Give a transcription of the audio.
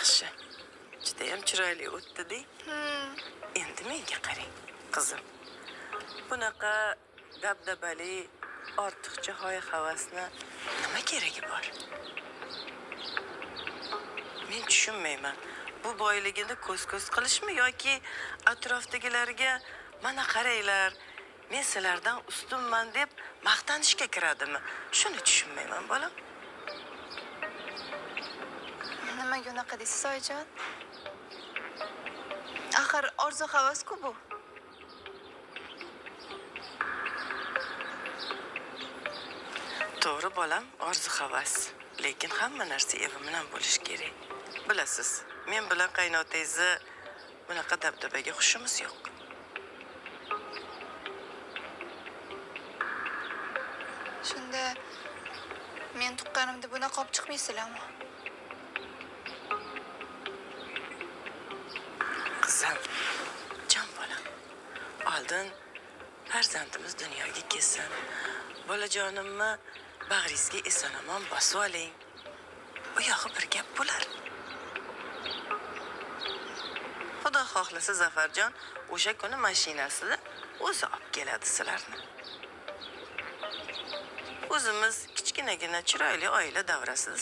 Yaxshi, judayam chiroyli o'tdi-da. Endi menga qarang, qizim. Bunaqa dabdabali, ortiqcha hoy havasni nima keragi bor? Men tushunmayman. Bu boyligini ko'z-ko'z qilishmi yoki atrofdagilarga mana qaranglar, men sizlardan ustunman deb maqtanishga kiradimi? Shuni tushunmayman, bolam. Nimaga unaqa deysiz, oyijon? Axir orzu havas-ku bu. To'g'ri bolam, orzu havas. Lekin hamma narsa evi bilan bo'lishi kerak. Bilasiz, men bilan qaynotangizni bunaqa dabdabaga xushimiz yo'q. Shunda men tuqqanimda bunaqa olib chiqmaysizlarmi? Qizim, jon bolam. Oldin farzandimiz dunyoga kelsin. Bolajonimni bag'ringizga eson-omon bosib oling. U yog'i bir gap bo'lar. Xudo xohlasa Zafarjon o'sha kuni mashinasida o'zi olib keladi sizlarni. O'zimiz kichkinagina chiroyli oila davrasida